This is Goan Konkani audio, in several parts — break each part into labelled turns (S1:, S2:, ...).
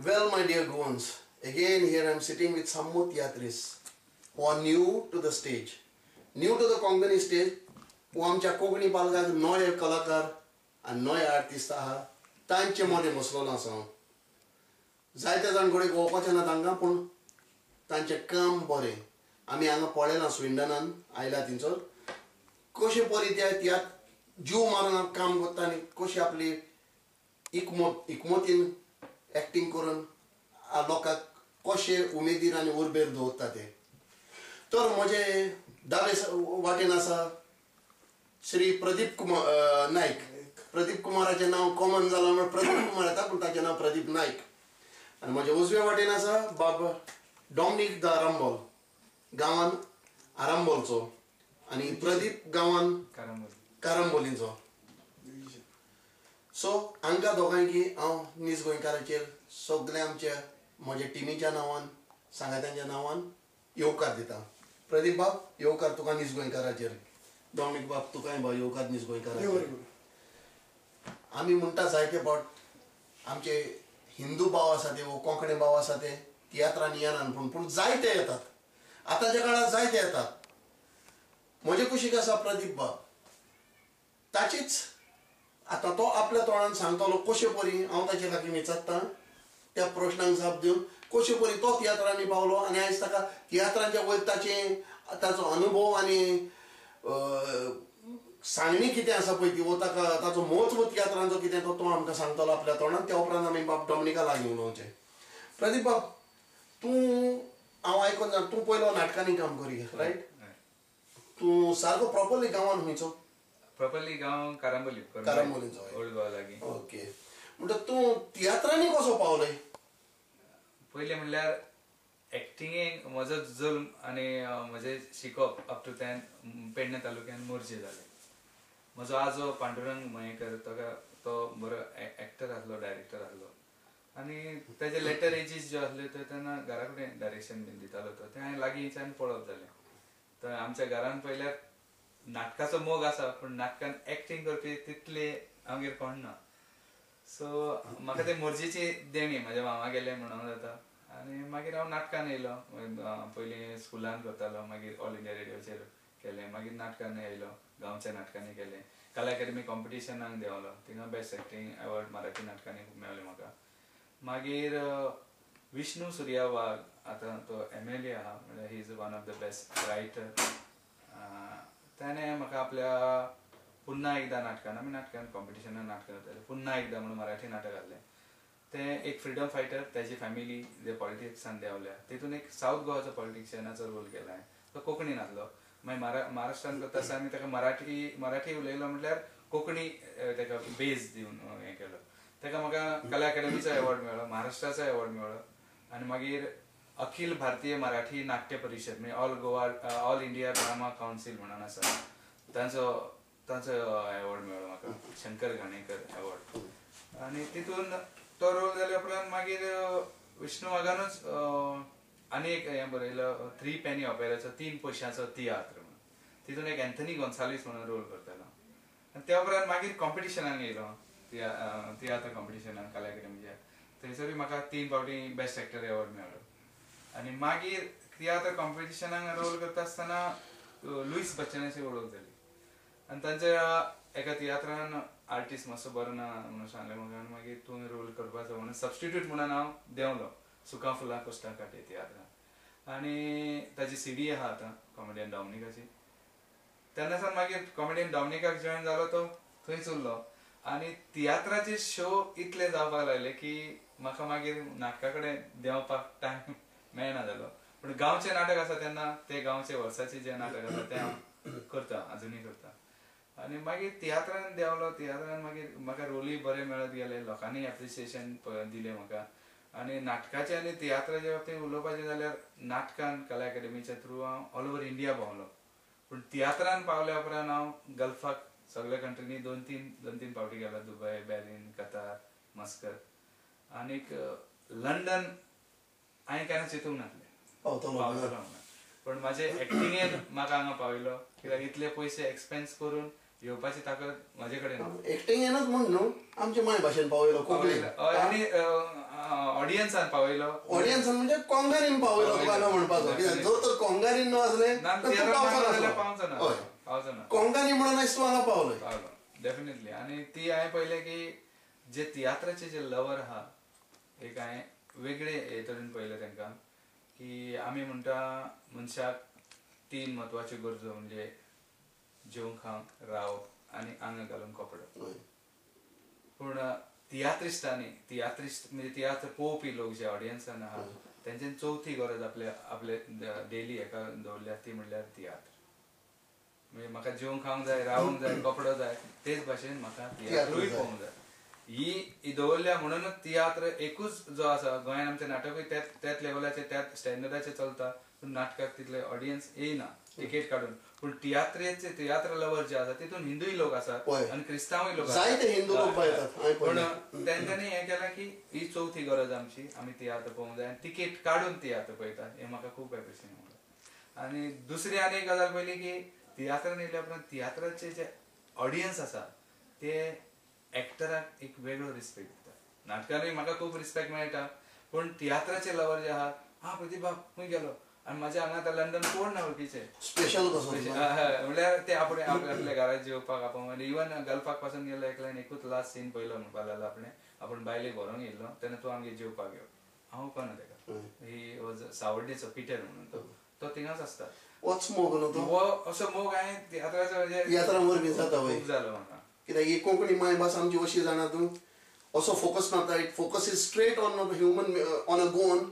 S1: Well, my dear Goans, again here I am sitting with some more tiatrists who are new to the stage, new to the Konkani stage, who आमच्या कोंकणी पालकाक नवे कलाकार आनी नवे आर्टिस्ट आहा तांचे मदें बसलेलो आसा हांव. जायते जाण घडये वळपाचें ना तांकां, पूण तांचें काम बरें. आमी हांगा पळयलां, स्विंडनान आयल्या थंयसर कशें परी ते तियात्र जीव मारून काम करता आनी कशी आपली इकमतीन एक्टींग करून लोकांक कशें उमेदीर आनी उर्बेर दवरता ते. तर म्हजे दावे वाटेन आसा श्री प्रदीप कुमार नायक. प्रदीप कुमाराचें नांव कॉमन जालां म्हणून प्रदीप कुमार येता, पूण ताचें नांव प्रदीप नायक. आनी म्हज्या उजव्या वाटेन आसा बाब डॉमनीक the Arambol, गांवान आरांबोलचो, आनी प्रदीप गांवान कारंबोलींचो. सो हांकां दोगांयकी हांव नीज गोंयकाराचेर सगळ्या आमच्या म्हज्या टिमीच्या नांवान, सांगात्यांच्या नांवान येवकार दिता. प्रदीप बाब, येवकार तुका नीज गोंयकाराचेर. डॉमनीक बाब, तुकाय बाब येवकार नीज गोंयकाराचेर. आमी म्हणटा जायते फावट आमचे हिंदू भाव आसा ते वो कोंकणी भाव आसा ते तियात्रान येनात, पूण पूण जायते येतात आतांच्या काळार, जायते येतात. म्हजे कुशीक आसा प्रदीप बाब, ताचीच आतां तो आपल्या तोंडान सांगतलो कशे परी हांव ताचे लागीं विचारता त्या प्रश्नांक जाप दिवन कशे परी तो तियात्रांनी पावलो आनी आयज ताका तियात्रांच्या वयर ताचे ताचो अनुभव आनी सांगणी कितें आसा पळय ती, वो ताका ताचो म्हत्व तियात्रांचो कितें तो तो आमकां सांगतलो आपल्या तोंडान. त्या उपरांत आमी बाब डॉमनिका लागीं उलोवचें. प्रदीप बाब, तूं हांव आयकोन जाण तूं पयलो नाटकांनी काम करी, रायट? तूं सारको प्रॉपरली गांवान खंयचो?
S2: प्रॉपरली गांव कारंबोली,
S1: कारंबोलीचो,
S2: ओल्ड गोवा लागीं.
S1: ओके, म्हणटा तूं तियात्रांनी कसो पावले?
S2: पयलें म्हणल्यार एक्टिंगेक म्हजो जल्म आनी म्हजें शिकप अप टू 10 पेडणे तालुक्यान मोरजे जालें. म्हजो आजो पांडुरंग मयेकर, तो बरो एक्टर आसलो, डायरेक्टर आसलो, आनी ताजे लेटर एजीस ज्यो आसल्यो त्यो तेन्ना घरा कडेन डायरेक्शन बीन दितालो तो, तें हांवें लागींच्यान पळोवप जालें. तर आमच्या घरान पयल्यार नाटकाचो मोग आसा, पूण नाटकान एक्टींग करपी तितले आमगेर कोण ना. सो म्हाका ते मोरजेची देणी म्हज्या मामा गेले म्हणून जाता. आनी मागीर हांव नाटकान येयलो. पयलीं स्कुलान करतालो, मागीर ऑल इंडिया रेडियोचेर केलें, मागीर नाटकान येयलो, गांवच्या नाटकांनी केलें, कला अकादमी कॉम्पिटिशनाक देंवलो, थिंगा बेस्ट एक्टींग एवॉर्ड मराठी नाटकांनी खूब मेळ्ळें म्हाका. मागीर विष्णू सुर्या वाघ, आतां तो MLA आहा, म्हणल्यार he is one of the best writer. ताणें म्हाका आपल्या पुन्हा एकदा नाटकान, आमी नाटकान कॉम्पिटिशनान नाटकां जाताले, पुन्हा एकदा म्हणून मराठी नाटक आसलें तें. एक फ्रिडम फायटर, ताजी फॅमिली जे पॉलिटिक्सान देंवल्या तितून एक सावथ गोवाचो पॉलिटिशियनाचो रोल केला हांवें. तो कोंकणीन आसलो, मागीर महाराष्ट्रान करता आसतना आमी ताका मराठी उलयलो म्हटल्यार कोंकणी ताका बेज दिवन हें केलो. ताका म्हाका कला अकादमीचो एवॉर्ड मेळ्ळो, महाराष्ट्राचो एवॉर्ड मेळ्ळो, आनी मागीर अखिल भारतीय मराठी नाट्य परिशद म्हणजे all Goa all India drama council म्हणून आसा तांचो तांचो एवॉर्ड मेळ्ळो म्हाका, शंकर घाणेकर एवॉर्ड. आनी तितून तो रोल जाल्या उपरांत मागीर विष्णू वाघानूच आनी एक हें बरयलो, 3 पेनी ऑपेराचो 3 पयशांचो तियात्र म्हणून, तितून एक एन्थनी गोन्साल्वीस म्हणून रोल करतालो. आनी त्या उपरांत मागीर कॉम्पिटिशनाक येयलो, तियात्र कॉम्पिटिशनाक कला अकादमीच्या, थंयसरूय म्हाका 3 फावटी बेस्ट एक्टर एवॉर्ड मेळ्ळो. आनी मागीर तियात्र कॉम्पिटिशनाक रोल करता आसतना लुईस बच्चनाची वळख जाली आनी तांच्या एका तियात्रान आर्टिस्ट मातसो बरो ना म्हणून सांगलें म्हाका, आनी मागीर तूं रोल करपाचो म्हणून सबस्टिट्यूट म्हणून हांव देंवलो सुका फुलां कोश्टां काटे तियात्रान. आनी ताजी CD आहा आतां कॉमेडियन डॉमनिकाची. तेन्ना सावन मागीर कॉमेडियन डॉमनिकाक जॉयन जालो, तो थंयच उरलो. आनी तियात्राचे शो इतले जावपाक लागले की म्हाका मागीर नाटका कडेन देंवपाक टायम मेळना जालो. पूण गांवचें नाटक आसा तेन्ना ते गांवचे वर्साचे जे नाटक आसा तें हांव करता, आजुनूय करता. आनी मागीर तियात्रान देंवलो, तियात्रान मागीर म्हाका रोलूय बरे मेळत गेले, लोकांनी एप्रिसिएशन दिलें म्हाका. आनी नाटकाचे आनी तियात्राच्या बाबतींत उलोवपाचें जाल्यार नाटकान कला अकादमीच्या थ्रू हांव ऑल ओवर इंडिया भोंवलो, पूण तियात्रान पावल्या उपरांत हांव गल्फाक सगळ्या कंट्रीनी दोन तीन फावटी गेलो, दुबय, बॅर्लिन, कतार, मस्कत आनीक लंडन. हांवें केन्ना चिंतूंक नासलें पावतलो म्हणून, पूण म्हाजे एक्टिंगेन म्हाका हांगा पावयलो, कित्याक इतले पयशे एक्सपेन्स करून येवपाची ताकद म्हजे कडेन
S1: एकटें येनाच म्हूण न्हू आमचे माय भाशेन पावयलो कोंकणी
S2: आनी ऑडियन्सान पावयलो.
S1: ऑडियन्सान म्हणजे कोंगारीन पावयलो तुका म्हणपाचो, कित्याक जर तर कोंगारीन न्हू आसलें पावचो ना, कोंगानी म्हणून आयज तूं हांगा पावलो
S2: डेफिनेटली. आनी ती हांवें पळयलें की जे तियात्राचे जे लवर आहा एक हांवें वेगळे हे तरेन पळयलें तांकां की आमी म्हणटा मनशाक तीन म्हत्वाच्यो गरजो म्हणजे जेवंक खावंक रावप आनी आंगाक घालूंक कपडो. पूण तियात्रिस्टांनी तियात्रिस्ट म्हणजे तियात्र पळोवपी लोक जे ऑडियन्सान आहा तेंच्यानी चवथी गरज आपले आपले डेली हेका दवरल्या ती म्हणल्यार तियात्र. म्हणजे म्हाका जेवंक खावंक जाय, रावंक जाय, कपडो जाय, तेच भाशेन म्हाका तियात्रूय पळोवंक जाय. ही दवरल्या म्हणूनच तियात्र एकूच जो आसा गोंयान आमचें नाटकूय त्याच लेवलाचेर त्याच स्टँडर्डाचेर चलता, पूण नाटकाक तितले ऑडियन्स येयना तिकेट काडून. पूण तियात्रेचे तियात्र लवर जे आसा तितून हिंदूय लोक आसात आनी क्रिस्तांवूय लोक आसात,
S1: जायते हिंदू लोक येतात.
S2: पूण तेंच्यांनी हें केलां की ही चवथी गरज आमची, आमी तियात्र पळोवंक जाय आनी तिकेट काडून तियात्र पळयता, हें म्हाका खूब एप्रिशिएट म्हणटा. आनी दुसरी आनी एक गजाल पळयली की तियात्रान येयल्या उपरांत तियात्राचे जे ऑडियन्स आसा ते एक्टराक एक वेगळो रिस्पेक्ट दिता. नाटकानूय म्हाका खूब रिस्पेक्ट मेळटा, पूण तियात्राचे लवर जे आहा, हा प्रतिभा खंय गेलो आनी म्हाज्या हांगा आतां लंडन कोण ना वळखीचे
S1: स्पेशल कसो
S2: म्हणल्यार ते आपण आपल्या घरात जेवपाक आपोवंक. इवन गल्फाक पासून गेलो एकल्यान एकूच लास्ट सीन पळयलो म्हणपाक लागलो आपणें, आपूण बायलेक व्हरोंक येयल्लो तेन्ना तूं आमगेर जेवपाक यो, हांव वचना तेका. ही वॉज सावर्डेचो पिटर म्हणून तो थिंगाच आसता.
S1: होच मोग न्हू तो,
S2: हो असो मोग हांवें तियात्राचो म्हणजे
S1: तियात्रा वरवीं जाता
S2: खूब जालो म्हाका.
S1: कित्याक ही कोंकणी मायभास आमची अशी जाणा तूं असो फोकस नाता, it focus is straight on a human on a Goan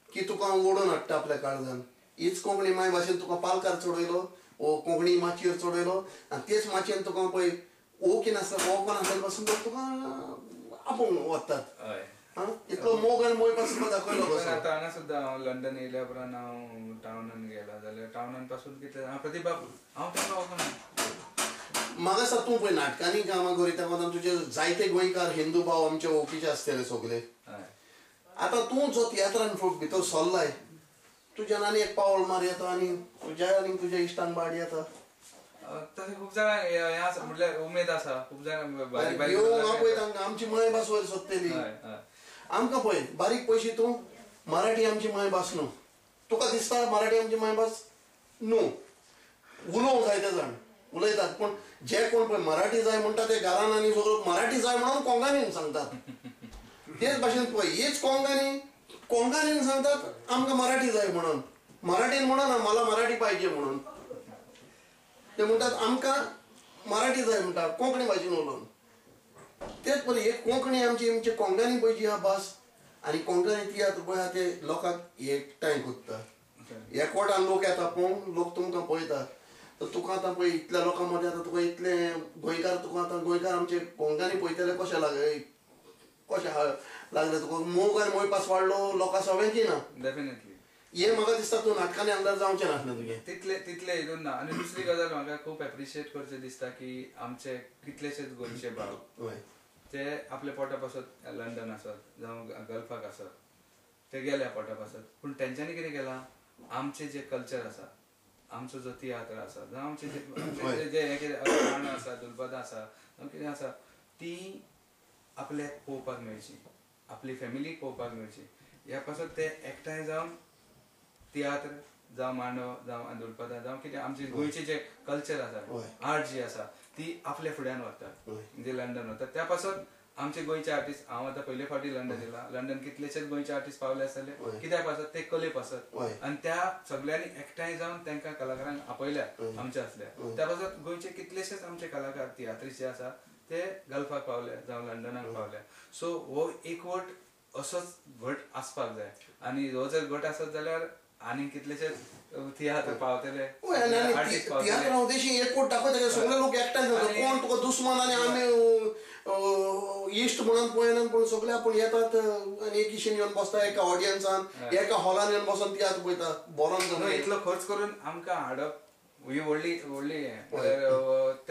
S1: की तुका ओडून हाडटा आपल्या काळजान. हीच कोंकणी मायभाशेन तुका पालकार चडयलो वो कोंकणी माचयेर चडयलो आनी तेच माचयेन तुका पळय ओळखी नासता वळखो नासल्या पासून तुका आपोवंक वतात. इतलो मोग आनी मोग पासून दाखयलो.
S2: आतां हांगा सुद्दां हांव लंडन येयल्या उपरांत हांव टावनान गेला जाल्यार टावनान पासून कितले प्रतिभा हांव तांकां वळखना.
S1: म्हाका दिसता तूं पळय नाटकांनी कामां करीता वतना तुजे जायते गोंयकार हिंदू भाव आमचे वळखीचे आसतले सगळे. आतां तूं जो तियात्रान भितर सरलाय तुज्यान आनी एक पावल मार येता आनी तुज्या आनी तुज्या इश्टान बाड येता.
S2: तशें खूब जाणांक हें आसा म्हटल्यार उमेद आसा खूब जाणांक बारीक बारीक
S1: पळय तांकां आमची मायभास वयर सोदतली. आमकां पळय बारीक पयशी तूं मराठी आमची मायभास न्हू, तुका दिसता मराठी आमची मायभास न्हू, उलोवंक जायते जाण उलयतात पूण जे कोण पळय मराठी जाय म्हणटा ते घरान आनी सगळो मराठी जाय म्हणून कोंगानीन सांगतात. तेच भाशेन पळय हीच कोंगानी कोंगानीन सांगतात आमकां मराठी जाय म्हणून, मराठीन म्हणना मला मराठी पाहिजे म्हणून, ते म्हणटात आमकां मराठी जाय म्हणटा कोंकणी भाशेन उलोवन. तेच पळय हे कोंकणी आमची आमची कोंगानी पळय जी आहा भास आनी कोंकणी तियात्र पळय आहा ते लोकांक एकठांय कोत्ता, एकवटान लोक येता पळोवंक, लोक तुमकां पळयता. तर तुका आतां पळय इतल्या लोकां मदें आतां तुका इतले गोंयकार तुका आतां गोंयकार आमचे कोंगानी पळयतले कशें लागले कशें लागले तुका मोग आनी मोयपास वाडलो लोकां सगळें की ना.
S2: डेफिनेटली
S1: हे म्हाका दिसता तूं नाटकांनी आमदार जावचें नासलें तुगें
S2: तितले तितले हितून ना. आनी दुसरी गजाल म्हाका खूब एप्रिशिएट करचें दिसता की आमचे कितलेशेच गोंयचे भाव ते आपल्या पोटा पासत लंडन आसत जावं गल्फाक आसत ते गेल्या पोटा पासत, पूण तेंच्यांनी कितें केलां आमचें जें कल्चर आसा आमचो जो तियात्र आसा जावं आमचे जे हें कितें गाणो आसा दुलपदां आसा जावं कितें आसा ती आपल्याक पळोवपाक मेळची, आपली फॅमिलीक पळोवपाक मेळची, ह्या पासत ते एकठांय जावन तियात्र जावं मांडो जावं दुलपदां जावं कितें आमचे गोंयचें जें कल्चर आसा आर्ट जी आसा ती आपल्या फुड्यान व्हरतात म्हणजे लंडन व्हरतात. त्या पासत आमचे गोंयचे आर्टिस्ट, हांव आतां पयले फावटी लंडन येयला, लंडन कितलेशेच गोंयचे आर्टिस्ट पावले आसतले कित्याक पासत ते कले पासत आनी त्या सगळ्यांनी एकठांय जावन तांकां कलाकारांक आपयल्या आमच्या असल्या. त्या पासत गोंयचे कितलेशेच आमचे कलाकार तियात्रिस्ट जे आसा ते गल्फाक पावले जावं लंडनाक पावले. सो हो एकवट असोच घट आसपाक जाय आनी हो जर घट आसत जाल्यार आनी कितलेशेच तियात्र पावतले.
S1: तियात्रा उद्देशी एकवट दाखयता सगळे लोक एकठांय जाता, कोण तुका दुस्मान आनी आमी इश्ट म्हणून पळयनात पूण सगळे आपूण येतात आनी एकीशीन येवन बसता एका ऑडियन्सान एका हॉलान येवन बसून तियात्र पळयता. बरो
S2: इतलो खर्च करून आमकां हाडप ही व्हडली व्हडली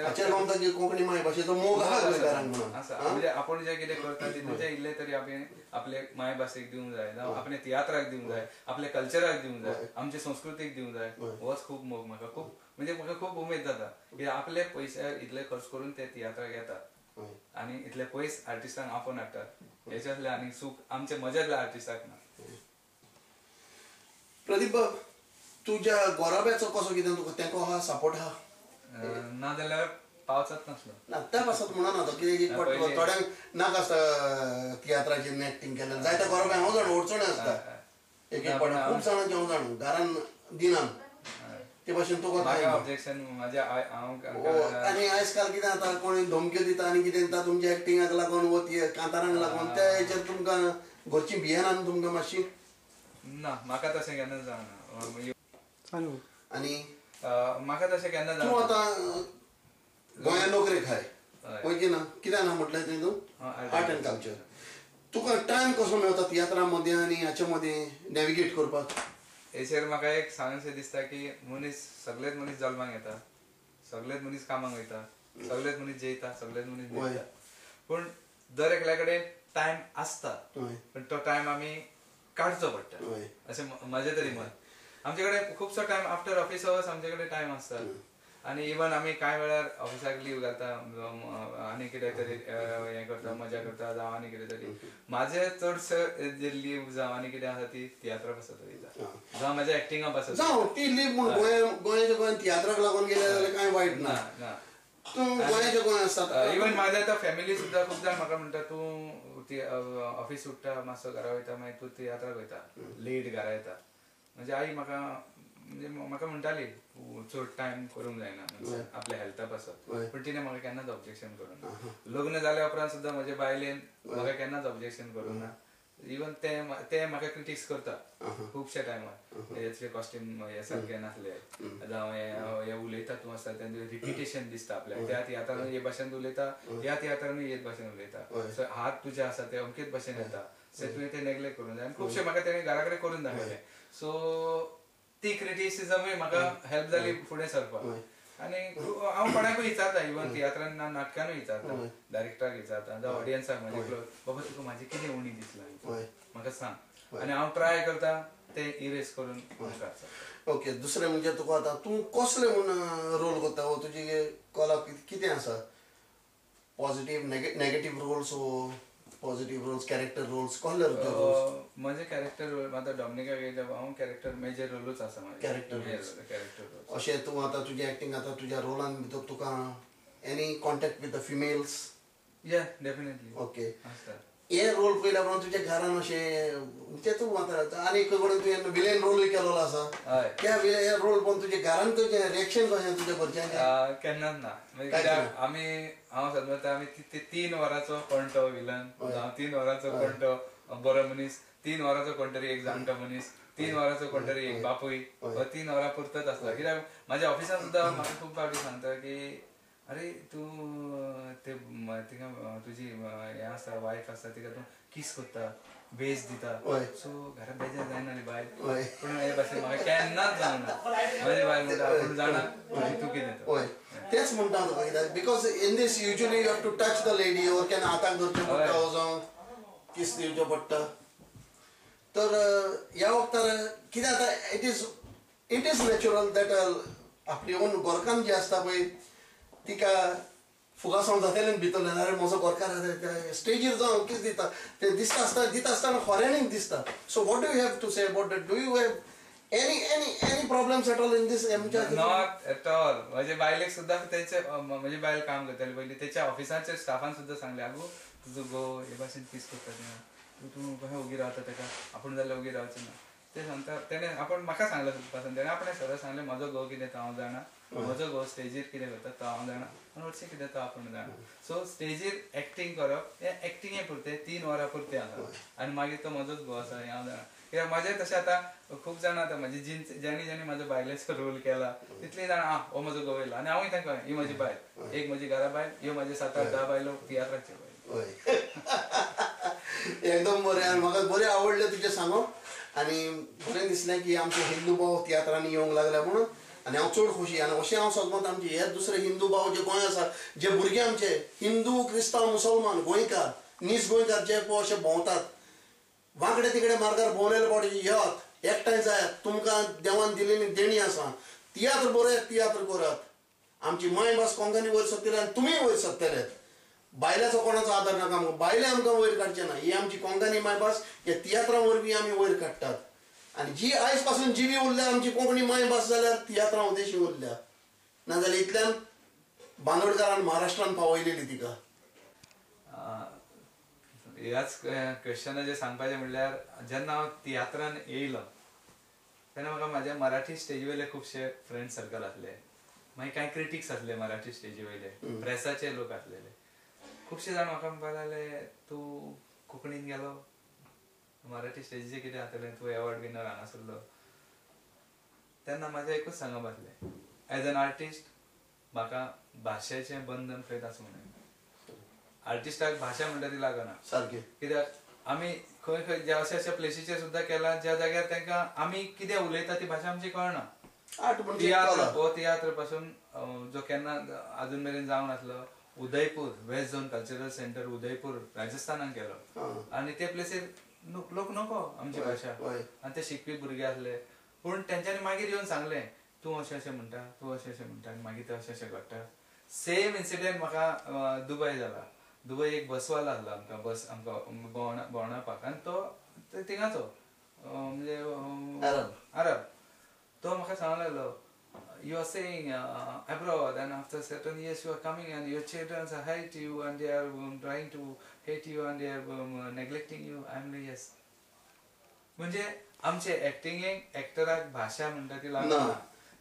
S1: हाचेर कळटा की कोंकणी मायभाशेचो मोग आहा गोंयकारांक म्हणून
S2: आसा. म्हणजे आपूण जें कितें करता तितूंचें इल्लें तरी आमी आपले मायभाशेक दिवंक जाय, जावं आपल्या तियात्राक दिवंक जाय, आपल्या कल्चराक दिवंक जाय, आमचे संस्कृतीक दिवंक जाय. होच खूब मोग म्हाका, खूब म्हणजे म्हाका खूब उमेद जाता की आपले पयशे इतले खर्च करून ते तियात्राक येतात आनी इतले पयस आर्टिस्टांक आपोवन हाडटात. हेच्यातलें आनी सूख आमच्या मजेतल्या आर्टिस्टाक ना.
S1: प्रदीप बाब, तुज्या गोराब्याचो कसो कितें तुका तेंको आहा, सपोर्ट आहा?
S2: ना जाल्यार पावचाच नासलो.
S1: ना त्या पासत म्हणना तो कितें थोड्यांक नाका आसता तियात्राचेर एक्टींग केल्यार. जायत्या गोराब्यांक हांव जाणा अडचणी आसता, एक एक फावटी खूब जाणांचे हांव जाणा घरान दिनान ते भाशेन तुका
S2: ऑब्जेक्शन म्हाज्या हांव.
S1: आनी आयज काल कितें जाता, कोणी धमक्यो दिता आनी कितें दिता तुमच्या एक्टिंगाक लागून वो कांतारांक लागून, त्या हेचेर तुमकां घरची भियेना तुमकां मातशी?
S2: ना, म्हाका तशें केन्नाच जावना.
S1: आनी
S2: म्हाका तशें केन्ना
S1: तूं आतां गोंया नोकरेक हाय पळय की ना, कित्याक ना म्हटलें तें तूं आर्ट एंड कल्चर, तुका टायम कसो मेळटा तियात्रा मदें आनी हाचे मदें नॅविगेट करपाक?
S2: हेचेर म्हाका एक सांगूशें दिसता की मनीस, सगळेच मनीस जल्माक येता, सगळेच मनीस कामाक वयता, सगळेच मनीस जेयता, सगळेच मनीस न्हिदता, पूण दर एकल्या कडेन टायम आसता, पण तो टायम आमी काडचो पडटा अशें म्हजें तरी मत. आमचे कडेन खुबसो टायम आफ्टर ऑफिस अवर्स आमचे कडेन टायम आसता आनी इवन आमी कांय वेळार ऑफिसाक लीव घालता आनी कितें तरी हें करता, मजा करता जावं आनी कितें तरी. म्हाजे चडशे जे लीव जावं आनी कितें आसा ती तियात्रा पासत वयता जावं म्हाज्या एक्टिंगा पासत.
S1: जावं ती लीव म्हूण गोंयाच्या गोंयान तियात्राक लागून गेले जाल्यार कांय वायट ना. तूं गोंयाच्या गोंय आसता.
S2: इवन म्हाज्या आतां फॅमिली सुद्दां खूब जाण म्हाका म्हणटा तूं ऑफिस सुट्टा मातसो घरा वयता, मागीर तूं तियात्राक वयता, लेट घरा येता. म्हणजे आई म्हाका म्हणजे म्हाका म्हणटाली चड टायम करूंक जायना आपल्या हेल्था पासत, पूण तिणें म्हाका केन्नाच ऑब्जेक्शन करूंक ना. लग्न जाल्या उपरांत सुद्दां म्हज्या बायलेन म्हाका केन्नाच ऑब्जेक्शन करूंक ना. इवन ते म्हाका क्रिटिक्स करता खुबश्या टायमार, हेचे कॉस्ट्यूम हे सारके नासले जावं हे उलयता तूं आसता तें रिपिटेशन दिसता आपल्याक, त्या तियात्रान हे भाशेन उलयता, ह्या तियात्रानूय हेच भाशेन उलयता, सो हात तुजे आसा ते अमकेच भाशेन येता, सो तुवें ते नेग्लेक्ट करूंक जाय. आनी खुबशे म्हाका तेणें घरा कडेन करून दाखयलें. सो ती क्रिटिसिजमूय म्हाका हेल्प जाली फुडें सरपाक. आनी हांव कोणाकूय विचारता, इवन तियात्रान ना नाटकानूय विचारता, डायरेक्टराक विचारता जावं ऑडियन्साक म्हजे क्लोज, बाबा तुका म्हाजें कितें उणी दिसलां म्हाका सांग, आनी हांव ट्राय करता तें इरेज करून मुखार.
S1: ओके, दुसरें म्हणजे तुका आतां तूं कसले म्हूण रोल करता वो तुजी कला कितें आसा? पॉझिटीव नेगेटीव रोल्स वो पॉझिटीव रोल्स, कॅरेक्टर रोल्स, कसले रोल्स?
S2: म्हजे कॅरेक्टर रोल आतां डॉमिनिका गेल्या हांव कॅरेक्टर मेजर रोलूच आसा म्हजें.
S1: Character
S2: character role.
S1: अशें तूं आतां तुजें एक्टींग आतां तुज्या रोलान भितर तुका any contact with the females?
S2: Yeah definitely.
S1: Okay, हे रोल पयल्या उपरांत तुज्या घरान अशें तें तूं आतां आनी एक कडेन तुवें विलेन रोलूय केलोलो आसा, त्या विलेन रोल पळोवन तुज्या घरान तुजें रिएक्शन कशें तुज्या घरच्यांचें?
S2: केन्नाच ना. म्हणजे आमी हांव सदमता आमी 3 वरांचो कोणतो विलन, जावं 3 वरांचो कोणतो बरो मनीस, 3 वरांचो कोण तरी एक जाणटो मनीस, 3 वरांचो कोण तरी एक बापूय, हो 3 वरां पुरतच आसता. कित्याक म्हाज्या ऑफिसान सुद्दां म्हाका खूब फावटी सांगता की अरे तूं ते तिका तुजी हें आसा वायफ आसा तिका तूं किस करता, बेज दिता, सो घरा बेजार जायना रे बायल. पूण हे भाशेन म्हाका केन्नाच जावना. म्हजी बायल म्हणटा आपूण जाणा तूं कितें.
S1: हय, तेच म्हणटा तुका, कित्याक because in this usually you have to touch the lady or केन्ना हाताक धरचें पडटा वो जावं किस दिवचें पडटा. तर ह्या वखतार कितें जाता, it is natural that आपली ओन गोरकान जी आसता पळय तिका फुगासांव जातलें भितरल्यान, अरे म्हजो गोरकार आसा स्टेजीर जावं कितें दिता तें दिसता आसतना दिता आसतना खऱ्यांनीच दिसता. So what do you have to say about that? Do you have any any any problems at all in this?
S2: Not at all. म्हजे बायलेक सुद्दां तेचे, म्हजी बायल काम करताली पयलीं, तेच्या ऑफिसाच्या स्टाफान सुद्दां सांगलें, आगो तुजो घोव हे भाशेन किस करता तें, तूं कशें ओगी रावता तेका, आपूण जाल्यार ओगी रावचें ना. ते सांगता तेणें आपूण म्हाका सांगलें पासून तेणें आपणें सरळ सांगलें, म्हजो घोव कितें तो हांव जाणा, म्हजो घोव स्टेजीर कितें करता तो हांव जाणा, आनी हरशीं कितें तो आपूण जाणा. सो स्टेजीर एक्टींग करप हें एक्टिंगे पुरतें, 3 वरां पुरतें आसा आनी मागीर तो म्हजोच घोव आसा हें हांव जाणा. कित्याक म्हाजें तशें आतां खूब जाणां आतां म्हजी ज्यांनी ज्यांनी म्हाजो बायलेचो रोल केला तितलीं जाणां आं हो म्हजो घोव येयला, आनी हांवूय तांकां ही म्हजी बायल, एक म्हजी घरा बायल, ह्यो म्हजी 7 8 10 बायलो तियात्राच्यो बायलो.
S1: एकदम बरें, आनी म्हाका बरें आवडलें तुजें सांगप आनी बरें दिसलें की आमचे हिंदू भाव तियात्रांनी येवंक लागल्या म्हणून. आनी हांव चड खोशी. आनी अशें हांव सदमत आमचे हे दुसरे हिंदू भाव जे गोंय आसा, जे भुरगे आमचे हिंदू क्रिस्तांव मुसलमान गोंयकार नीज गोंयकार जे पळय अशे भोंवतात वांकडे तिकडे मार्गार भोंवलेले फावटी येत एकठांय जायात, तुमकां देवान दिलेली देणी आसा, तियात्र बरयात, तियात्र करात. आमची मायभास कोंकणी वयर सरतली आनी तुमीय वयर सरतले. बायल्याचो कोणाचो आदार नाका, आमकां बायले आमकां वयर काडचे ना. ही आमची कोंकणी मायभास ह्या तियात्रा वरवीं आमी वयर काडटात. आनी जी आयज पासून जिवी उरल्या आमची कोंकणी मायभास जाल्यार तियात्रां उदेशी उरल्या, नाजाल्यार इतल्यान बांदोडकारान महाराष्ट्रान पावयलेली तिका.
S2: ह्याच क्वेश्चनाचेर सांगपाचें म्हणल्यार जेन्ना हांव तियात्रान येयलो तेन्ना म्हाका म्हाज्या मराठी स्टेजी वयले खुबशे फ्रेंड सर्कल आसले, मागीर कांय क्रिटिक्स आसले मराठी स्टेजी वयले, प्रेसाचे लोक आसलेले, खुबशे जाण म्हाका म्हणपाक लागले तूं कोंकणीन गेलो, मराठी स्टेजीचेर कितें जातलें, तूं एवॉर्ड विनर हांगासरलो. तेन्ना म्हाजें एकूच सांगप आसलें, एज एन आर्टिस्ट म्हाका भाशेचें बंधन खंयच आसूंक जायना. आर्टिस्टाक भाशा म्हणटा ती लागना
S1: सारकें,
S2: कित्याक आमी खंय खंय ज्या अशा अशा प्लेसीचेर सुद्दां केला ज्या जाग्यार तांकां आमी कितें उलयता ती भाशा आमची कळना. तियात्र हो तियात्र पासून जो केन्ना आजून मेरेन जावंक नासलो, Udaipur west zone cultural centre Udaipur राजस्थानाक गेलो आनी ते प्लेसीर लोक नको आमची भाशा आनी ते शिकपी भुरगे आसले, पूण तेंच्यांनी मागीर येवन सांगलें तूं अशें अशें म्हणटा, तूं अशें अशें म्हणटा आनी मागीर तें अशें अशें घडटा. सेम इन्सिडेंट म्हाका दुबय जाला. दुबय एक बसवाला आसलो आमकां, बस आमकां भोंवणापाक, आनी तो थिंगाचो म्हणजे अरब, तो म्हाका सांगूंक लागलो you are staying abroad and after certain years you are coming and your children hate you and they are trying to hate you and they are neglecting you. I am like yes. म्हणजे आमचे एक्टिंगेक एक्टराक भाशा म्हणटा ती लागना,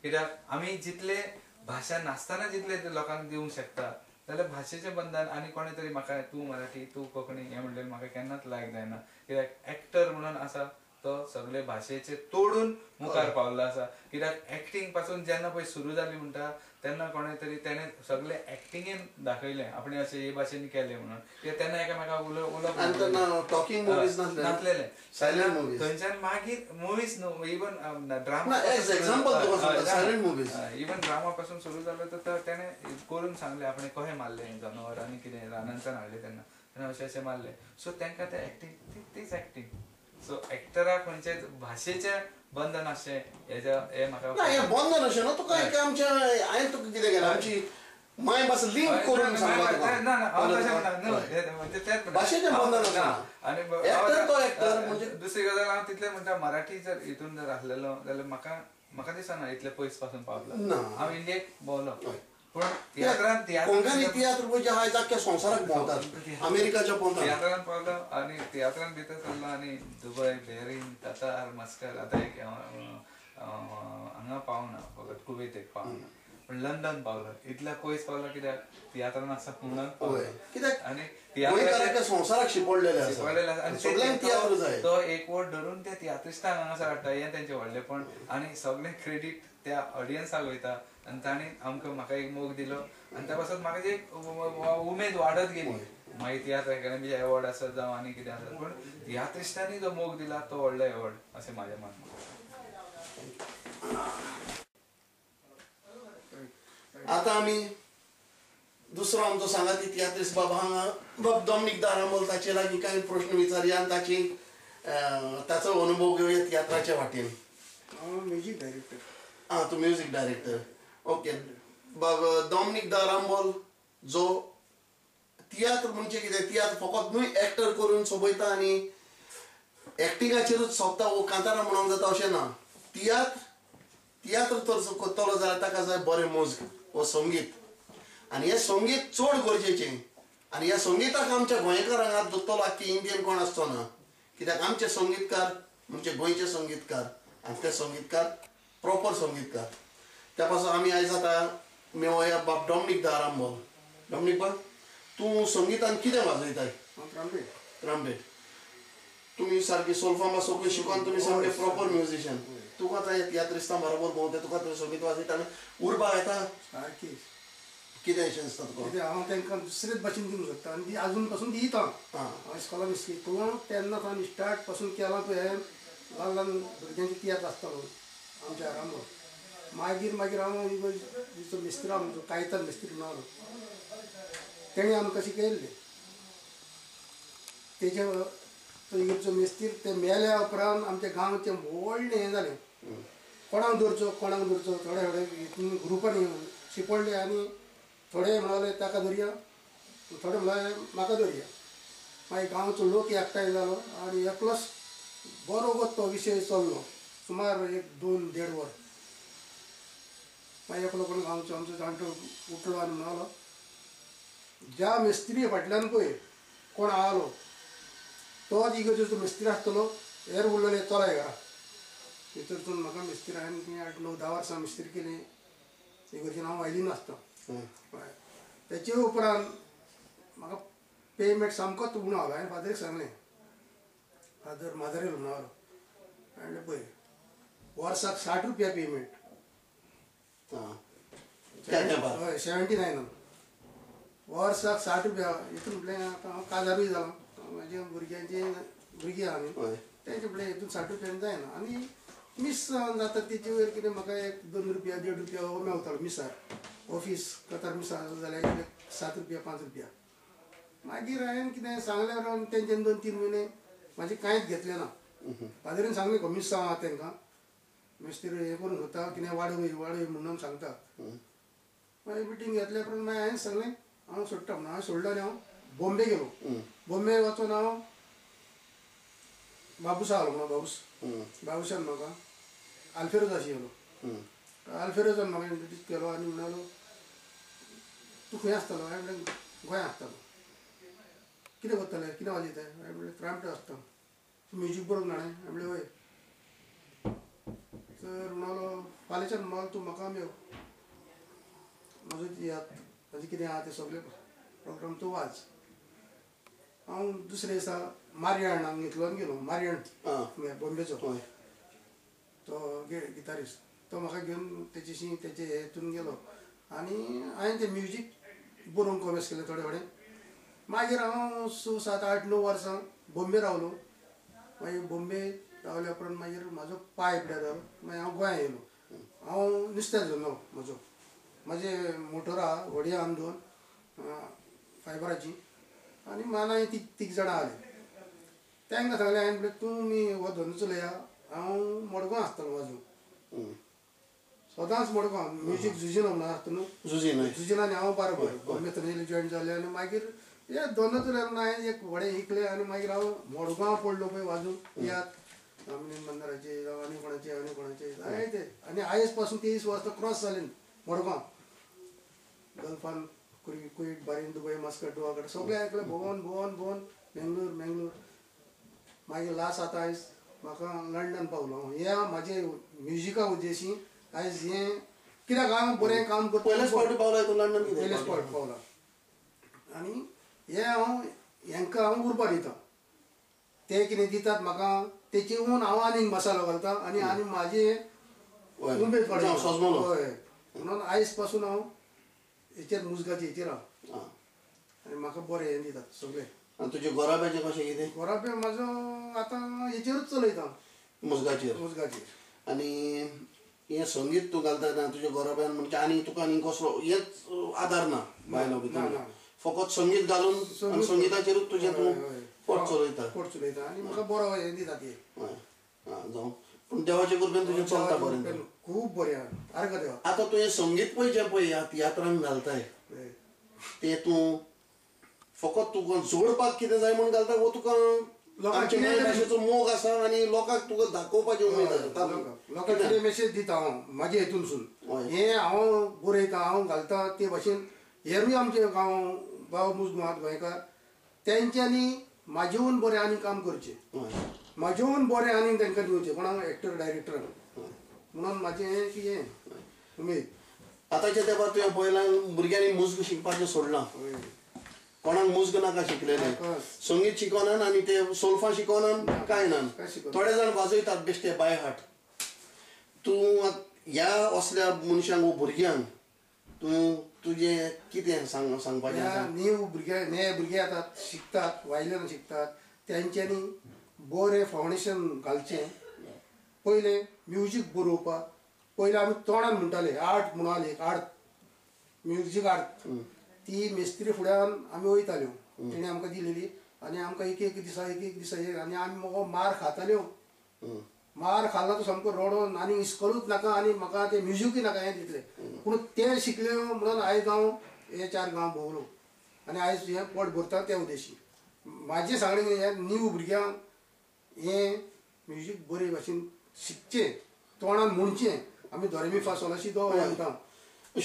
S2: कित्याक आमी जितले भाशा नासतना जितले लोकांक दिवंक शकता जाल्यार भाशेचें बंधन आनी कोणें तरी म्हाका तूं मराठी तूं कोंकणी हें म्हणलें म्हाका केन्नाच लायक जायना, कित्याक एक्टर म्हणून आसा तो सगळे भाशेचे तोडून मुखार पावल्लो आसा. कित्याक एक्टिंग पासून जेन्ना पळय सुरू जाली म्हणटा तेन्ना कोणें तरी तेणें सगळे एक्टिंगेन दाखयलें आपणें अशें हे भाशेन केलें म्हणून, कित्याक तेन्ना एकामेकाक उलोवप नासलेलें. थंयच्यान मागीर मुवीज न्हू, इवन ड्रामा, इवन ड्रामा पासून सुरू जालो तर तेणें करून सांगलें आपणें कशें मारलें जनावर आनी कितें रानांतल्यान हाडलें तेन्ना तेन्ना अशें अशें मारलें. सो तांकां तें एक्टिंग तीच एक्टिंग. सो एक्टराक खंयचे भाशेचें बंधन आसचें हेच्या हें म्हाका
S1: ना, हें बंधन अशें ना. तुका एक आमच्या हांवें तुका कितें केलें आमची मायभास लिंक करून सांगला तुका.
S2: ना ना हांव तशें म्हणना,
S1: भाशेचें बंधन आसना.
S2: आनी
S1: एक्टर तो एक्टर म्हणजे
S2: दुसरी गजाल हांव तितलें म्हणटा, मराठी जर हितून जर आसलेलो जाल्यार म्हाका म्हाका दिसना इतले पयस पासून पावलो. हांव इंडियेक भोंवलो पूण तियात्रान
S1: कोंकणी तियात्र पळय जे आयज आख्ख्या संवसाराक भोंवतात, अमेरिकाच्या भोंवतात.
S2: तियात्रान पावलो आनी तियात्रान भितर सरलो आनी दुबय, बहरीन, कतार, मस्कट, आतां एक हांगा पावना, फकत कुवेत एक पावना, पूण लंडन पावलो. इतल्या पयस पावलो कित्याक तियात्रान आसा म्हणून.
S1: कित्याक
S2: आनी
S1: गोंयकारांच्या संवसाराक शिंपडलेले आसा
S2: आनी
S1: सगळ्यांक तियात्र जाय.
S2: तो एक वोट धरून ते तियात्रिस्तांक हांगासर हाडटा, हें तेंचें व्हडलेपण आनी सगळें क्रेडीट त्या ऑडियन्साक वयता. आनी तांणी आमकां म्हाका एक मोग दिलो आनी त्या पासत म्हाका एक उमेद वाडत गेली. मागीर तियात्र एकाडेमीचे एवॉर्ड आसत जावं आनी कितें आसत, पूण तियात्रिस्तांनी जो मोग दिला तो व्हडलो एवॉर्ड अशें म्हाजें मत.
S1: आतां आमी दुसरो आमचो सांगाती तियात्रिस्त बाब हांगा बाब डॉमनीक दारामोल, ताचे लागीं कांय प्रश्न विचारया आनी ताची ताचो अनुभव घेवया तियात्राच्या वाटेन.
S3: हांव म्युजीक डायरेक्टर.
S1: आं, तूं म्युजीक डायरेक्टर, ओके. बाब डॉमनीक दारांबोल जो तियात्र म्हणजे कितें, तियात्र फकत न्हय एक्टर करून सोबयता आनी एक्टिंगाचेरूच सोंपता वो कांतारां म्हणूंक जाता अशें ना. तियात्र तियात्र तर करतलो जाल्यार ताका जाय बरें मोज वो संगीत, आनी हें संगीत चड गरजेचें. आनी ह्या संगीताक आमच्या गोंयकारांक हात धरतलो आख्खे इंडियन कोण आसचो ना, कित्याक आमचे संगीतकार म्हणजे गोंयचे संगीतकार आनी ते संगीतकार प्रॉपर संगीतकार. त्या पासून आमी आयज आतां मेळोया बाब डॉमनीक दारांबोल. डॉमनीक बाब, तूं संगीतान कितें वाजयताय?
S3: ट्रम्पेट.
S1: ट्रम्पेट. तुमी सारकी सोल्फां सगळें शिकोन तुमी सामके प्रॉपर म्युजिशियन. तुका आतां तियात्रिस्तां बरोबर भोंवता, तुका तुवें संगीत वाजयता आनी उर्बा येता
S3: सारकी.
S1: कितें अशें दिसता तुका?
S3: कित्याक हांव तांकां दुसरेच भाशेन दिवंक शकता आनी ती आजून पासून दिता. हांव इस्कॉलान शिकलो तेन्ना सावन स्टार्ट पासून केलां पळय, ल्हान ल्हान भुरग्यांचे तियात्र आसतालो आमच्या आरांबो. मागीर मागीर हांव इगर्जेचो मिस्त्री आमचो कायतान मिस्त्री म्हणून तेणें आमकां शिकयल्लें. तेजे तो इगर्जेचो मिस्त्री ते मेल्या उपरांत आमच्या गांवचें व्हडलें हें जालें. कोणाक धरचो कोणाक धरचो थोडे थोडे हितून ग्रुपांनी शिपडले आनी थोडे म्हणाले ताका धरया, थोडे म्हळ्यार म्हाका धरया. मागीर गांवचो लोक एकठांय जालो आनी एकलोच बरोबर तो विशय चल्लो सुमार एक 2 1.5 वर. मागीर एकलो कोण गांवचो आमचो जाणटो उठलो आनी म्हणालो ज्या मिस्त्री फाटल्यान पळय कोण आलो तोच इगर्जेचो मिस्त्री आसतलो, हेर उरलेले चलाय घरा. भितरसून म्हाका मिस्त्री हांवें ती 8 9 10 वर्सां मिस्त्री केली. इगर्जेन हांव वायलीन आसता. तेचे उपरांत म्हाका पेमेंट सामकोच उणो आलो. हांवें फादरीक सांगलें, फादर माजरेल म्हणून आलो, हांवें पळय वर्साक 60 रुपया पेमेंट. हय 79 वर्साक 60 रुपया. हितून म्हटलें आतां हांव काजारूय जालां, म्हाज्या भुरग्यांची भुरगीं आहा न्ही, तेंचे म्हटलें हितून 60 रुपयान जायना. आनी मीस जाता तेचे वयर कितें म्हाका 1 2 रुपया 1.5 रुपया हो मेवतालो मिसार. ऑफीस कतार मिसार जाल्यार 7 रुपया 5 रुपया. मागीर हांवें कितें सांगलें उपरांत तेंच्यानी 2 3 म्हयने म्हाजें कांयच घेतलें ना. फादरीन सांगलें कोमिसांव आहा तेंकां मिस्त्री हें करूंक सोदता कितें वाडय वाडय म्हणून सांगता. मागीर मिटींग घेतल्या उपरांत मागीर हांवें सांगलें हांव सोडटा म्हणून. हांवें सोडलो आनी हांव बॉम्बे गेलो. बॉम्बे वचून हांव बाबूसा आलो म्हणून बाबूस बाबूसान म्हाका आल्फेरोजाशी येयलो. आल्फेरोजान म्हाका इंट्रोड्यूस केलो आनी म्हणालो तूं खंय आसतालो? हांवें म्हणलें गोंया आसतालो. कितें करताले कितें वाजयता? हांवें म्हणलें ट्रांपट आसता. तूं म्युजीक बरोवंक जाणा? हांवें म्हणलें हय. तर म्हणालो फाल्यांच्यान म्हणालो तूं म्हाका मेव, म्हजो तियात्र म्हजें कितें आहा तें सगळें प्रोग्राम तूं वाज. हांव दुसरे दिसा मारयाणाक घेतलो आनी गेलो. मारयाण बॉम्बेचो तो गिटारिस्ट, तो म्हाका घेवन तेजेशी तेजे हेतून गेलो आनी हांवें तें म्युजीक बरोवंक कॉमेस केलें थोडे थोडे. मागीर हांव 6 7 8 9 वर्सां बॉम्बे रावलो. मागीर बॉम्बे रावल्या उपरांत मागीर म्हाजो पांय पिड्यार जालो. मागीर हांव गोंया येयलो. हांव नुस्त्याक धरलो म्हजो म्हाजे मोटर आहा व्हडी आहा 2 फायबराची आनी मानाय तीग जाणां आसले. तांकां सांगलें हांवें म्हणलें तुमी हो धंदो चलया, हांव मडगांव आसतालो वाजोवंक सदांच मडगांव म्युजीक जुजीन म्हणून आसता न्हू, जुजीन आनी हांव बरोबर बॉम्बे थंय जॉयन जालें आनी मागीर हे धंदो चलयलो. हांवें एक व्हडें विकलें आनी मागीर हांव मडगांव पडलो पळय वाजोवंक तियात्र आमने मंदराचे जावं आनी कोणाचे आनी कोणाचे जाय ते. आनी आयज पासून 23 वर्सां क्रॉस जालें मडगांव गल्फान कुवेट बारीन दुबय मस्कट गोवा सगळे एकले भोंवन भोंवन भोंवन मेंगलोर मेंगलोर. मागीर लास्ट आतां आयज म्हाका लंडन पावलो. हें म्हाजे म्युजिका उद्देशी आयज हें कित्याक हांव बरें काम करता.
S1: पयलेच फावटी पावला तूं लंडन?
S3: पयलेच फावट पावला आनी हें हांव हेंकां हांव उरपा दिता. ते कितें दितात म्हाका तेचे हून हांव आनीक मसालो घालता आनी आनी म्हाजे उमेद पडटा. हय, म्हणून आयज पासून हांव हेचेर मुजगाचे हेचेर आहा आनी म्हाका बरें हें दितात सगळें.
S1: आनी तुजें गोराब्याचें कशें कितें?
S3: गोराबे म्हाजो आतां हेचेरूच चलयता
S1: मुजगाचेर.
S3: मुजगाचेर.
S1: आनी हें संगीत तूं घालता ना तुज्या गोराब्यान म्हणजे आनी तुका आनी कसलो हेच आदार ना बायलो भितर, फकत संगीत घालून संगीताचेरूच तुजें तूं पोट चलयता?
S3: पोट चलयता आनी म्हाका बरो हें दिता ते.
S1: हय आं जावं. पूण देवाच्या कृपेन तुजें चलता बरें,
S3: खूब बरें आहा आर्गां देवा.
S1: आतां तुवें संगीत पळय जें पळय ह्या तियात्रांक घालताय तें तूं फकत तुका जोडपाक कितें जाय म्हूण घालता वो तुका आमच्या भाशेचो मोग आसा आनी लोकांक तुका दाखोवपाची उमेद आसा?
S3: लोकांक कितें मेसेज दिता हांव म्हाजे हेतूनसून, हें हांव बरयता हांव घालता ते भाशेन हेरूय आमचे गांव बाबा मुजगांवांत गोंयकार तेंच्यांनी म्हाजेहून बरें आनी काम करचें, म्हाजेहून बरें आनी तांकां दिवचें कोणाक एक्टर डायरेक्टरांक म्हणून म्हाजें हें की हें उमेद.
S1: आतांच्या तेंपार तुवें पळयलां भुरग्यांनी मुज्ग शिकपाचें सोडलां, कोणाक मुज्ग नाका शिकलेलें, संगीत शिकोनान आनी ते सोल्फां शिकोनान कांय ना. थोडे जाण वाजयतात बेश्टे बाय हार्ट. तूं ह्या असल्या मनशांक वो भुरग्यांक तूं तुजें कितें सांगपाचें आसा?
S3: न्यू भुरगे नये भुरगे आतां शिकतात वायल्यान शिकतात तेंच्यांनी बरें फावंडेशन घालचें. पयलें म्युजीक बरोवपाक पयलीं आमी तोंडान म्हणटाले आर्ट म्हणून एक आर्ट म्युजीक आर्ट ती मिस्त्री फुड्यान आमी वयताल्यो तेणी आमकां दिलेली आनी आमकां एक एक दिसा एक एक दिसा आनी आमी मगो मार खाताल्यो मार खाला तो सामको रडोन आनी इस्कॉलूच नाका आनी म्हाका तें म्युजिकूय नाका हें दितलें पूण तें शिकलें म्हणून आयज हांव हे 4 गांव भोंवलो आनी आयज हें पोट भरता त्या उद्देशी म्हाजें सांगणें कितें ह्या न्यू भुरग्यांक हें म्युजीक बरे भाशेन शिकचें तोंडान म्हणचें आमी दोरेमी फा सोलाशी दो म्हणटा
S1: कोण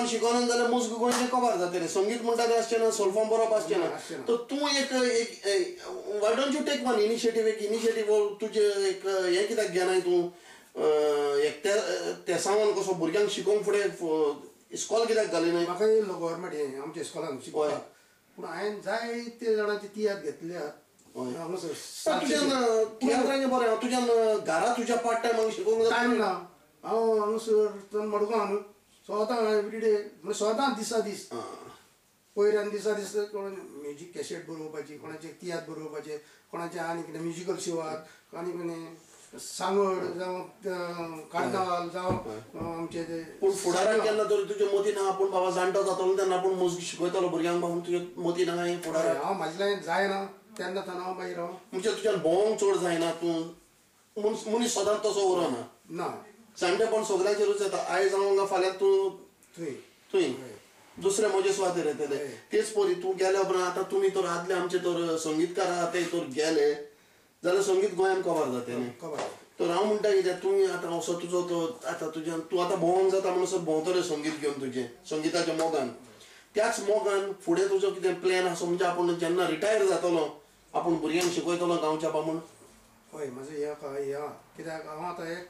S1: शिकोना जाल्यार मुज्ग गोंयचें कबार जातलें संगीत म्हणटा तें आसचें ना सोल्फां बरोवप आसचें ना तर तूं एक why don't you take one initiative एक इनिशिएटीव तुजें एक हें कित्याक घेनाय तूं एक तेसांवान कसो भुरग्यांक शिकोवंक फुडें इस्कॉल कित्याक घालिनाय
S3: म्हाका येयलो गव्हर्मेंट हें आमच्या इस्कॉलान शिकपाक पूण हांवें जायते जाणांचे तियात्र घेतल्या
S1: तुज्यान तियात्रांचें बरें तुज्यान घरा तुज्या पार्ट टायम शिकोवंक
S3: टायम ना हांव हांगासर मडगांव न्हू स्वता एवरी डे म्हणजे स्वता दिसा दीस पयर आनी दिसा दीस कोण म्युजीक कॅसेट बरोवपाची कोणाचे तियात्र बरोवपाचे कोणाचे आनी कितें म्युजिकल शिवार आनी कितें सांगड जावं कार्नावाल जावं आमचे ते
S1: पूण फुडाराक केन्ना तरी तुज्या मतीन आहा पूण बाबा जाणटो जातलो तेन्ना आपूण मुज्ग शिकयतलो भुरग्यांक बाबा तुज्या मतीन आहा हें फुडाराक
S3: हांव म्हाजें जायना तेन्ना ताना हांव मागीर हांव
S1: म्हणजे तुज्यान भोंवंक चड जायना तूं मनीस सदांच तसो उरना
S3: ना
S1: जाणटेपण सगळ्यांचेरूच येता आयज हांव हांगा फाल्यां तूं थंय दुसरे म्हजे सुवातेर येतले तेच परी तूं गेल्या उपरांत आतां तुमी तर आदले आमचे तर संगीतकार आहा ते तर गेले जाल्यार संगीत गोंयान कवर जातलें तर हांव म्हणटा कितें तूं आतां असो तुजो तो आतां तुज्यान तूं आतां भोंवंक जाता म्हणसर भोंवतलें संगीत घेवन तुजें संगिताच्या मोगान त्याच मोगान फुडें तुजो कितें प्लॅन आसा म्हणजे आपूण जेन्ना रिटायर जातलो आपूण भुरग्यांक शिकयतलो गांवच्या बामूण
S3: हय म्हजें हें कित्याक हांव आतां एक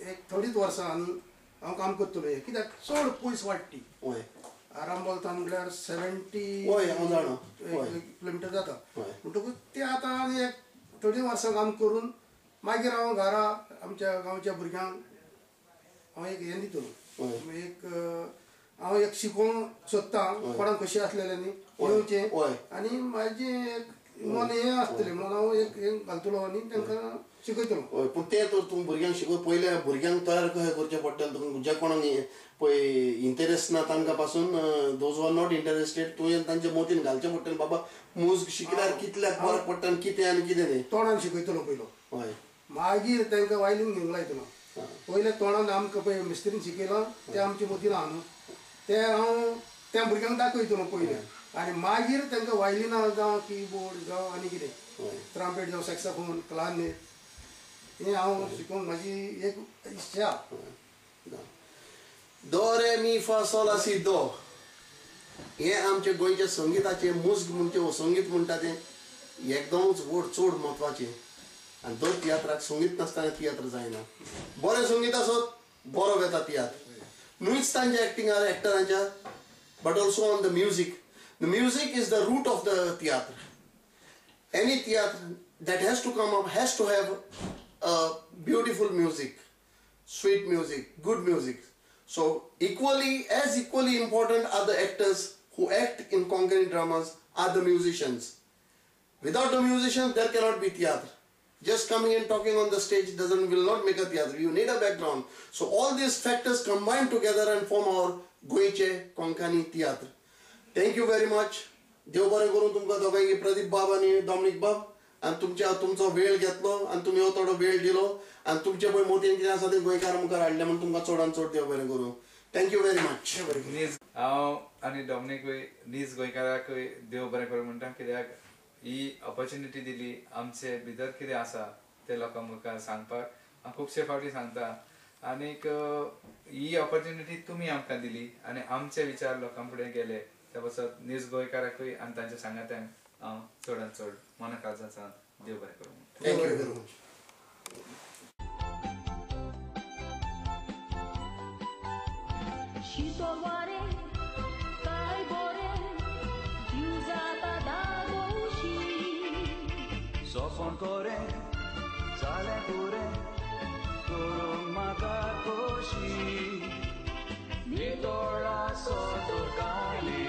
S3: एक थोडीच वर्सां आनी हांव काम करतलो हें कित्याक चड पयस वाडटी
S1: हय
S3: आरांबोलतान म्हळ्यार 70
S1: हय हांव जाणा
S3: किलोमिटर जाता म्हणटकूच तें आतां आनी एक थोडीं वर्सां काम करून मागीर हांव घरा आमच्या गांवच्या भुरग्यांक हांव एक हें दितलो एक हांव एक शिकोवंक सोदता कोणाक कशें आसलेलें न्ही येवचें आनी म्हाजें एक मन हें आसतलें म्हणून हांव एक हें घालतलो आनी तांकां शिकयतलो
S1: हय पूण तें तर तूं भुरग्यांक शिकोय पयल्या भुरग्यांक तयार कशें करचें पडटलें तुका जे कोणाक पळय इंटरेस्ट ना तांकां पासून those are not interested तुवें तांच्या मतीन घालचें पडटलें बाबा मुज्ग शिकल्यार कितल्याक फरक पडटा आनी कितें आनी कितें तें
S3: तोंडान शिकयतलो पयलो
S1: हय
S3: मागीर तांकां वायलीन घेवंक लायतलो पयलें तोंडान आमकां पळय मिस्त्रीन शिकयलां तें आमच्या मतीन आहा न्हू तें हांव त्या भुरग्यांक दाखयतलो पयलें आनी मागीर तांकां वायलिनां जावं कीबोर्ड जावं आनी कितें ट्रांपेट जावं सॅक्साफोन क्लारनेट हें हांव शिकोवंक म्हाजी एक इच्छा
S1: दो रे मी फा सोल सी दो हें आमच्या गोंयच्या संगिताचें मुज्ग म्हणचे संगीत म्हणटा तें एकदमच व्हड चड म्हत्वाचें आनी दर तियात्राक संगीत नासतना तियात्र जायना बरें संगीत आसत बरो वेता तियात्र न्हूच तांच्या एक्टिंगार एक्टरांच्या but also on the music. The music is the root of the theatre. Any theatre that has to come up has to have a beautiful music, sweet music, good music. So equally, as equally important are the actors who act in Konkani dramas are the musicians. Without the musicians, there cannot be theatre. Just coming and talking on the stage will not make a theatre. You need a background. So all these factors combine together and form our Goyche Konkani Tiatr. Thank you very much. देव बरें करूं तुमकां दोगांयकी प्रदीप बाब आनी डॉमनीक बाब आनी तुमच्या तुमचो वेळ घेतलो आनी तुमी हो थोडो वेळ दिलो आनी तुमचे पळय मोतीन कितें आसा तें गोंयकारां मुखार हाडलें म्हूण तुमकां चडान चड देव बरें करूं. Thank you very much.
S2: हांव आनी डॉमनीकूय नीज गोंयकाराकूय देव बरें करूं म्हणटा कित्याक ही ऑपॉर्च्युनिटी दिली आमचे भितर कितें आसा तें लोकां मुखार सांगपाक हांव खुबशे फावटी सांगता आनीक ही ऑपॉर्च्युनिटी तुमी आमकां दिली आनी आमचे विचार लोकां फुडें गेले त्या पासत नीज गोंयकाराकूय आनी तांच्या सांगात्यांक हांव चडान चड मना काळजांतल्यान देव बरें करूं.
S1: Thank you very much.
S4: Sophon करे जालें पुरें करूंक म्हाका खोशी नितोळा सो तर काली.